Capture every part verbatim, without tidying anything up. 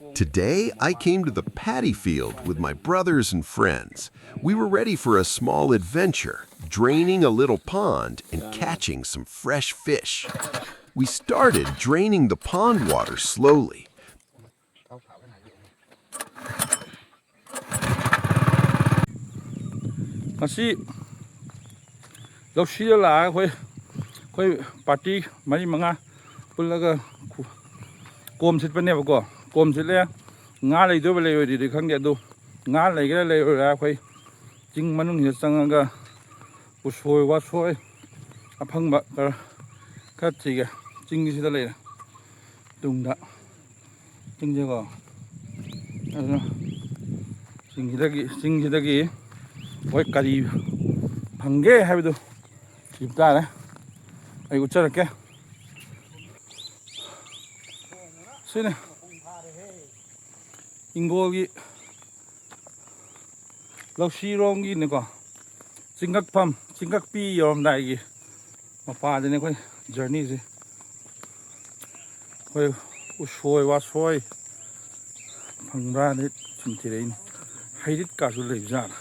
Today, I came to the paddy field with my brothers and friends. We were ready for a small adventure, draining a little pond and catching some fresh fish. We started draining the pond water slowly. ꯉꯁꯤ ꯂꯧꯁꯤꯗ ꯂꯥꯛꯑꯒ ꯑꯩꯈꯣꯏ ꯑꯩꯈꯣꯏ party ꯃꯔꯤ ꯃꯉꯥ ꯄꯨꯜꯂꯒ ꯈꯨ- ꯀꯣꯝ ꯁꯤꯠꯄꯅꯦꯕꯀꯣ꯫ ꯀꯣꯝ ꯁꯤꯠꯂꯦ꯫ ꯉꯥ ꯂꯩꯗꯣꯏꯕ ꯂꯩꯔꯣꯏꯗꯣꯏꯗꯤ ꯈꯪꯗꯦ, ꯑꯗꯨ ꯉꯥ ꯂꯩꯒꯦꯔꯥ ꯂꯩꯔꯣꯏꯔꯥ ꯑꯩꯈꯣꯏ ꯆꯤꯡ ꯃꯅꯨꯡꯁꯤꯗ ꯆꯪꯉꯒ ꯎꯁꯣꯏ ꯋꯥꯁꯣꯏ ꯑꯐꯪꯕ ꯈꯔ ꯈꯔ ꯊꯤꯒꯦ꯫ ꯆꯤꯡꯁꯤꯗ ꯂꯩꯔꯦ꯫ ꯇꯨꯡꯗ ꯆꯤꯡꯁꯦꯀꯣ꯫ ꯑꯗꯨꯅ ꯆꯤꯡꯁꯤꯗꯒꯤ ꯆꯤꯡꯁꯤꯗꯒꯤ ꯑꯩꯈꯣꯏ ꯀꯔꯤ ꯐꯪꯒꯦ ꯍꯥꯏꯕꯗꯨ ꯌꯦꯡ ꯇꯥꯔꯦ꯫ ꯑꯩ ꯎꯠꯆꯔꯛꯀꯦ꯫ ꯁꯤꯅꯤ ꯏꯪꯒꯣꯜꯒꯤ ꯂꯧꯁꯤꯔꯣꯝꯒꯤꯅꯤꯀꯣ꯫ ꯆꯤꯡꯉꯛꯐꯝ, ꯆꯤꯡꯉꯛꯄꯤ ꯌꯧꯔꯝꯗꯥꯏꯒꯤ ꯃꯄꯥꯗꯅꯤ ꯑꯩꯈꯣꯏ ꯖꯔꯅꯤꯁꯦ꯫ ꯑꯩꯈꯣꯏ ꯎꯁꯣꯏ ꯋꯥꯁꯣꯏ ꯐꯪꯕ꯭ꯔꯥꯅ ꯁꯨꯝ ꯊꯤꯔꯛꯏꯅꯤ꯫ ꯍꯩꯔꯤꯠꯀꯥꯁꯨ ꯂꯩꯕꯖꯥꯠꯂ?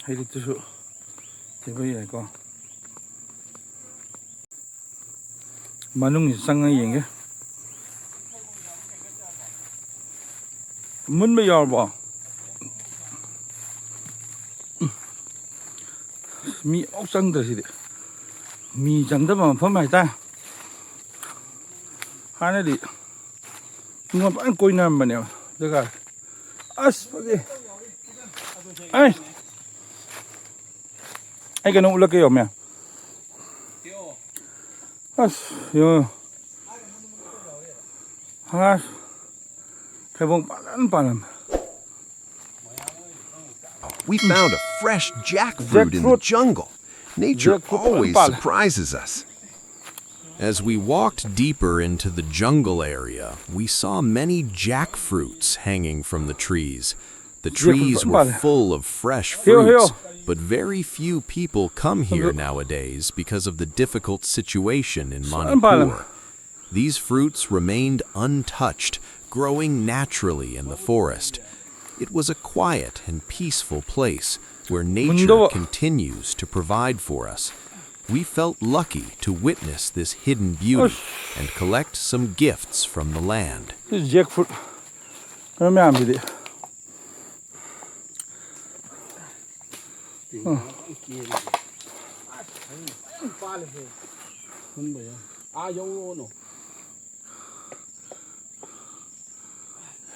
ꯍꯩꯔꯤꯠꯇꯨꯁꯨ ꯊꯤꯕ ꯌꯥꯏꯀꯣ꯫ ꯃꯅꯨꯡꯁꯤ ꯆꯪꯉ ꯌꯦꯡꯒꯦ꯫ ꯃꯨꯟꯕ ꯌꯥꯎꯔꯕꯣ? ꯃꯤ ꯑꯃꯨꯛ ꯆꯪꯗ꯭ꯔꯦ ꯁꯤꯗꯤ꯫ ꯃꯤ ꯆꯪꯗꯕ ꯃꯐꯝ ꯍꯥꯏꯇꯥꯔꯦ꯫ ꯍꯥꯟꯅꯗꯤ ꯅꯤꯉꯣꯜ ꯐꯖꯅ ꯀꯣꯏꯅꯔꯝꯕꯅꯦꯕ ꯖꯒꯥꯁꯦ꯫ ꯑꯁ ꯐꯖꯩ꯫ ꯑꯩ ꯑꯩ ꯀꯩꯅꯣ ꯎꯠꯂꯛꯀꯦ ꯌꯦꯡꯉꯣ ꯃꯌꯥꯝ꯫ ꯑꯁ ꯌꯦꯡꯉꯣ꯫ ꯑꯁ ꯊꯩꯕꯣꯡ ꯐꯖꯅ ꯄꯥꯜꯂꯝꯃꯦ꯫ We found a fresh jackfruit in the Jackfruit. Jungle. Nature Jackfruit always ꯄꯥꯜꯂꯦ꯫ Surprises us. As we walked deeper into the jungle area, we saw many jackfruits hanging from the trees. The trees were ꯄꯥꯜꯂꯦ꯫ Full of fresh ꯍꯦꯌꯣ, ꯍꯦꯌꯣ꯫ Fruits, but very few people come here nowadays because of the difficult situation in ꯐꯖꯅ ꯄꯥꯜꯂꯦ꯫ Manipur. These fruits remained untouched Growing naturally in the forest, it was a quiet and peaceful place where nature continues to provide for us. We felt lucky to witness this hidden beauty and collect some gifts from the land. ꯁꯤ ꯖꯦꯛ fruit ꯀꯩꯅꯣ ꯃꯌꯥꯝꯁꯤꯗꯤ꯫ ꯄꯥꯜꯂꯦꯍꯦ꯫ ꯈꯨꯟꯕ ꯌꯥꯏ꯫ ꯑꯥ ꯌꯧꯔꯨꯔꯅꯨ꯫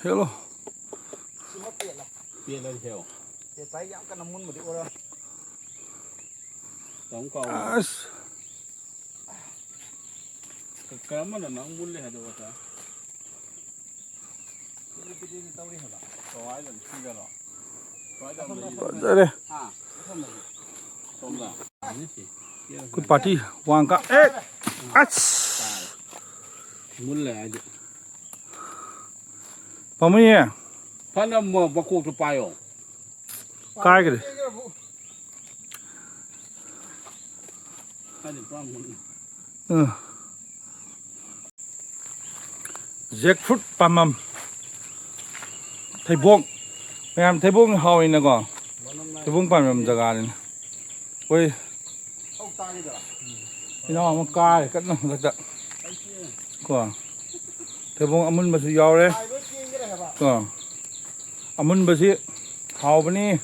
Hello. ꯄꯦꯜꯂꯗꯤ ꯍꯦꯛꯑꯣ꯫ ꯄꯦꯠꯄ ꯍꯥꯏ ꯌꯥꯝ ꯀꯟꯅ ꯃꯨꯟꯕꯗꯤ ꯑꯣꯏꯔꯣꯏ꯫ ꯇꯥꯃꯣ ꯀꯥꯎ꯫ ꯑꯁ꯫ ꯀꯔꯝꯕꯅꯣ ꯅꯪ ꯃꯨꯜꯂꯦ ꯍꯥꯏꯗꯣ ꯑꯣꯖꯥ? ꯄꯤꯗꯤ ꯄꯤꯗꯤ ꯇꯧꯔꯤ ꯍꯥꯏꯕ꯫ ꯀꯋꯥꯏꯗꯅꯣ? ꯁꯤꯗꯔꯣ? ꯀꯋꯥꯏꯗꯅꯣ ꯂꯩꯔꯤꯁꯦ? ꯐꯖꯔꯦ꯫ ꯍꯥ? ꯑꯁꯣꯝꯗ꯫ ꯑꯁꯣꯝꯗ꯫ ꯑꯩꯈꯣꯏ ꯄꯥꯔꯇꯤ ꯋꯥꯡ ꯀꯥ ꯑꯦ ꯑꯁ꯫ ꯃꯨꯜꯂꯦ ꯍꯥꯏꯗꯤ꯫ ꯄꯥꯝꯃꯨꯏꯌꯦ꯫ ꯐꯅ ꯃ- ꯃꯀꯣꯛꯇꯣ ꯄꯥꯏꯌꯣ꯫ ꯀꯥꯏꯒ꯭ꯔꯦ꯫ ꯍꯥꯏꯗꯤ ꯄꯨꯔꯥ ꯃꯨꯜꯂꯦ꯫ ꯎꯝ꯫ ꯖꯦꯛ ꯐ꯭ꯔꯨꯠ ꯄꯥꯝꯕꯝ꯫ ꯊꯩꯕꯣꯡ꯫ ꯃꯌꯥꯝ ꯊꯩꯕꯣꯡ ꯍꯥꯎꯋꯤꯅꯀꯣ꯫ ꯊꯩꯕꯣꯡ ꯄꯥꯝꯕꯝ ꯖꯒꯥꯅꯤꯅꯦ꯫ ꯑꯩꯈꯣꯏ ꯏꯅꯥꯎ ꯑꯃ ꯀꯥꯔꯦ ꯀꯟꯅ ꯍꯟꯗꯛꯇ꯫ ꯀꯣ꯫ ꯊꯩꯕꯣꯡ ꯑꯃꯨꯟꯕꯁꯨ ꯌꯥꯎꯔꯦ꯫ ꯀꯣ꯫ ꯑꯃꯨꯟꯕꯁꯤ ꯍꯥꯎꯕꯅꯤ꯫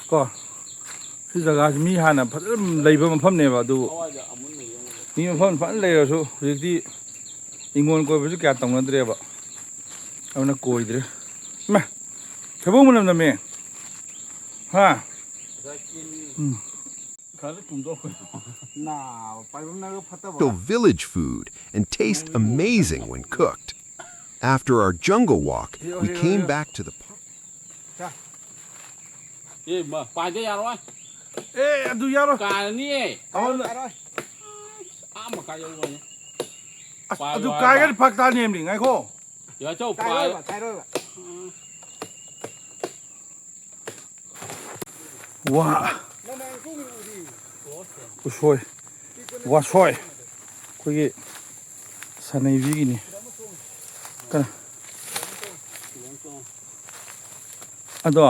ꯀꯣ꯫ ꯁꯤ ꯖꯒꯥꯁꯤ ꯃꯤ ꯍꯥꯟꯅ ꯐꯖꯅ ꯂꯩꯕ ꯃꯐꯝꯅꯦꯕ ꯑꯗꯨꯕꯨ꯫ ꯃꯤ ꯃꯐꯝ ꯐꯖꯅ ꯂꯩꯔꯁꯨ ꯍꯧꯖꯤꯛꯇꯤ ꯏꯪꯈꯣꯜ ꯀꯣꯏꯕꯁꯨ ꯀꯌꯥ ꯇꯧꯅꯗ꯭ꯔꯦꯕ꯫ ꯑꯗꯨꯅ ꯀꯣꯏꯗ꯭ꯔꯦ꯫ ꯏꯃꯥ! ꯊꯩꯕꯣꯡ ꯃꯅꯝ ꯅꯝꯃꯦ꯫ ꯍꯥ? ꯎꯝ꯫ ꯈꯔ ꯇꯨꯝꯊꯣꯛꯈꯣ꯫ The village food and taste amazing when cooked. After our jungle walk, we came back to the park. ꯑꯦ ꯃꯥ ꯄꯥꯏꯗ ꯌꯥꯔꯣꯏ꯫ ꯑꯦ ꯑꯗꯨ ꯌꯥꯔꯣꯏ꯫ ꯀꯥꯔꯅꯤꯌꯦ꯫ ꯑꯃꯅ ꯑꯥ ꯃꯈꯥ ꯌꯧꯕꯅꯤ꯫ ꯑꯁ ꯑꯗꯨ ꯀꯥꯏꯒꯗꯤ ꯐꯛ ꯇꯥꯅꯦꯝꯅꯤ ꯉꯥꯏꯈꯣ꯫ ꯌꯥꯆꯧ ꯄꯥꯏ꯫ ꯀꯥꯏꯔꯣꯏꯕ ꯀꯥꯏꯔꯣꯏꯕ꯫ ꯋꯥ꯫ ꯎꯁꯣꯏ꯫ ꯋꯥꯁꯣꯏ꯫ ꯑꯩꯈꯣꯏꯒꯤ ꯁꯥꯟꯅꯩꯕꯤꯒꯤꯅꯤ꯫ ꯀ-, ꯑꯗꯣ,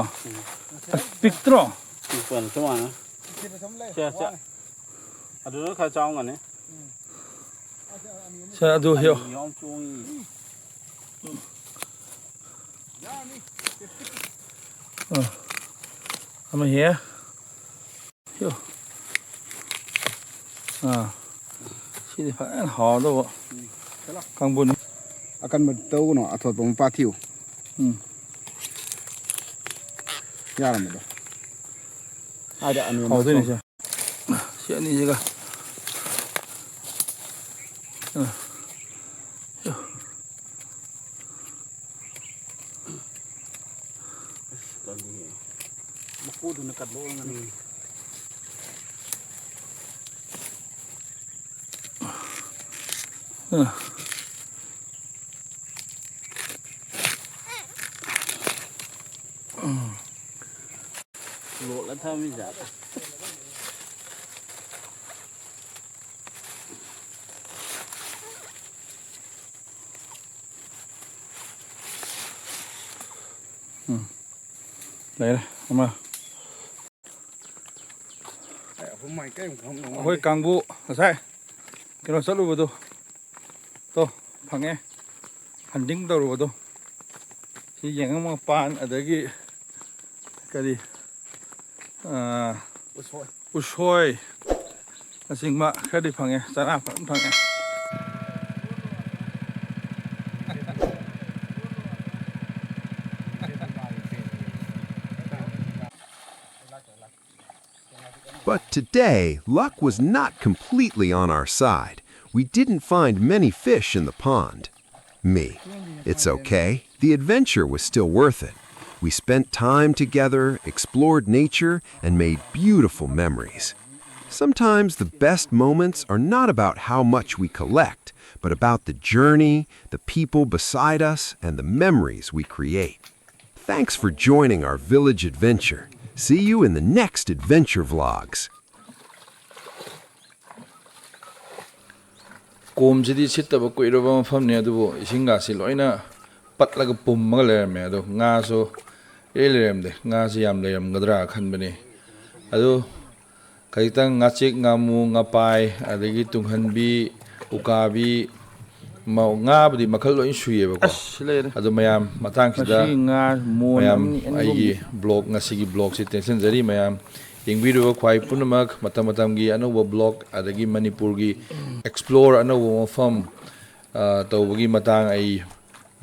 ꯑꯁ, ꯄꯤꯛꯇ꯭ꯔꯣ? ꯄꯤꯛꯄꯅꯤ, ꯆꯞ ꯃꯥꯟꯅꯩ꯫ ꯁꯦ, ꯁꯦ꯫ ꯑꯗꯨꯅ ꯈꯔ ꯆꯥꯎꯔꯝꯒꯅꯤ꯫ ꯁꯦ, ꯑꯗꯨ ꯍꯦꯛꯑꯣ꯫ ꯑꯅꯤ ꯌꯥꯎ ꯆꯣꯡꯉꯤ꯫ ꯑ, ꯑꯃ ꯍꯦꯛ꯫ ꯌꯣ꯫ ꯑꯥ꯫ ꯁꯤꯗꯤ ꯐꯖꯅ ꯍꯥꯎꯗꯧꯕ꯫ ꯀꯥꯡꯕꯨꯅꯤ꯫ ꯑꯀꯟꯕ ꯇꯧꯒꯅꯨ, ꯑꯊꯣꯠꯄ ꯃꯄꯥ ꯊꯤꯌꯨ꯫ ꯎꯝ꯫ ꯌꯥꯔꯝꯃꯦꯗ꯫ ꯑꯥꯗ ꯑꯅꯦꯝꯕ ꯍꯥꯎꯗꯣꯏꯅꯤ ꯁꯣꯝ-, ꯁꯦ꯫ ꯁꯤ ꯑꯅꯤꯁꯤꯒ꯫ ꯑꯥ꯫ ꯌꯣ꯫ ꯑꯁ, ꯀꯜꯂꯤꯍꯦ꯫ ꯃꯀꯨꯗꯨꯅ ꯀꯟꯕ ꯑꯣꯏꯔꯝꯒꯅꯤ꯫ ꯑ꯫ ꯂꯣꯠꯂ ꯊꯝꯃꯤ ꯖꯥꯠꯂ? ꯎꯝ꯫ ꯂꯩꯔꯦ ꯑꯃ꯫ ꯑꯩ ꯑꯍꯨꯝ ꯃꯥꯏꯀꯩ ꯑꯃꯨꯛ ꯐꯝꯗꯧ ꯃꯥꯜꯂꯦ꯫ ꯑꯩꯈꯣꯏ ꯀꯥꯡꯕꯨ ꯉꯁꯥꯏ ꯀꯩꯅꯣ ꯆꯠꯂꯨꯕꯗꯣ, ꯇꯣ, ꯐꯪꯉꯦ꯫ Hunting ꯇꯧꯔꯨꯕꯗꯣ꯫ ꯁꯤ ꯌꯦꯡꯉꯝ ꯃꯄꯥꯟ, ꯑꯗꯒꯤ ꯀꯔꯤ, ꯑꯥ, ꯎꯁꯣꯏ꯫ ꯎꯁꯣꯏ꯫ ꯅꯆꯤꯡꯕ ꯈꯔꯗꯤ ꯐꯪꯉꯦ, ꯆꯔꯥ ꯐꯖꯅ ꯐꯪꯉꯦ꯫ But today, luck was not completely on our side. We didn't find many fish in the pond. Me. It's okay. The adventure was still worth it. We spent time together, explored nature, and made beautiful memories. Sometimes the best moments are not about how much we collect, but about the journey, the people beside us, and the memories we create. Thanks for joining our village adventure. See you in the next adventure vlogs. ꯀꯣꯝꯁꯤꯗꯤ ꯁꯤꯠꯇꯕ ꯀꯨꯏꯔꯕ ꯃꯐꯝꯅꯤ, ꯑꯗꯨꯕꯨ ꯏꯁꯤꯡꯒꯥꯁꯤ ꯂꯣꯏꯅ ꯄꯠꯂꯒ ꯄꯨꯝꯃꯒ ꯂꯩꯔꯝꯃꯦ꯫ ꯑꯗꯣ ꯉꯥꯁꯨ ꯏꯔꯩ ꯂꯩꯔꯝꯗꯦ꯫ ꯉꯥꯁꯤ ꯌꯥꯝ ꯂꯩꯔꯝꯒꯗ꯭ꯔꯥ ꯈꯟꯕꯅꯤ꯫ ꯑꯗꯨ ꯈꯖꯤꯛꯇꯪ ꯉꯥꯆꯤꯛ, ꯉꯥꯃꯨ, ꯉꯥꯄꯥꯏ, ꯑꯗꯒꯤ ꯇꯨꯡꯍꯟꯕꯤ, ꯎꯀꯥꯕꯤ, ꯃ-, ꯉꯥꯕꯨꯗꯤ ꯃꯈꯜ ꯂꯣꯏ ꯁꯨꯏꯌꯦꯕꯀꯣ꯫ ꯑꯁ, ꯂꯩꯔꯦ꯫ ꯑꯗꯣ ꯃꯌꯥꯝ, ꯃꯇꯥꯡꯁꯤꯗ ꯉꯁꯤ ꯉꯥ ꯃꯣꯟ ꯃꯌꯥꯝ ꯑꯃꯅꯤ, ꯑꯅꯤ, ꯑꯩꯒꯤ ꯑꯍꯨꯝꯗꯤ꯫ Vlog, ꯉꯁꯤꯒꯤ vlogꯁꯤ ꯇꯦꯟꯁꯤꯟꯖꯔꯤ꯫ ꯃꯌꯥꯝ ꯌꯦꯡꯕꯤꯔꯤꯕ ꯈ꯭ꯋꯥꯏ ꯄꯨꯝꯅꯃꯛ, ꯃꯇꯝ ꯃꯇꯝꯒꯤ ꯑꯅꯧꯕ vlog, ꯑꯗꯒꯤ ꯃꯅꯤꯄꯨꯔꯒꯤ explore ꯑꯅꯧꯕ ꯃꯐꯝ, ꯑ, ꯇꯧꯕꯒꯤ ꯃꯇꯥꯡ ꯑꯩ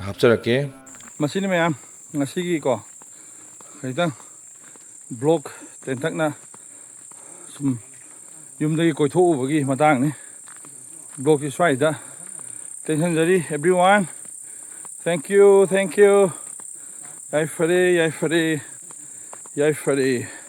ꯍꯥꯞꯆꯔꯛꯀꯦ꯫ ꯃꯁꯤꯅꯤ ꯃꯌꯥꯝ ꯉꯁꯤꯒꯤꯀꯣ, ꯈꯤꯇꯪ vlog ꯇꯦꯟꯇꯛꯅ ꯁꯨꯝ ꯌꯨꯝꯗꯒꯤ ꯀꯣꯏꯊꯣꯛꯎꯕꯒꯤ ꯃꯇꯥꯡꯅꯤ꯫ Vlogꯁꯤ ꯁ꯭ꯋꯥꯏꯗ ꯇꯦꯟꯁꯤꯟꯖꯔꯤ, everyone. Thank you, thank you. ꯌꯥꯏꯐꯔꯦ, ꯌꯥꯏꯐꯔꯦ, ꯌꯥꯏꯐꯔꯦ꯫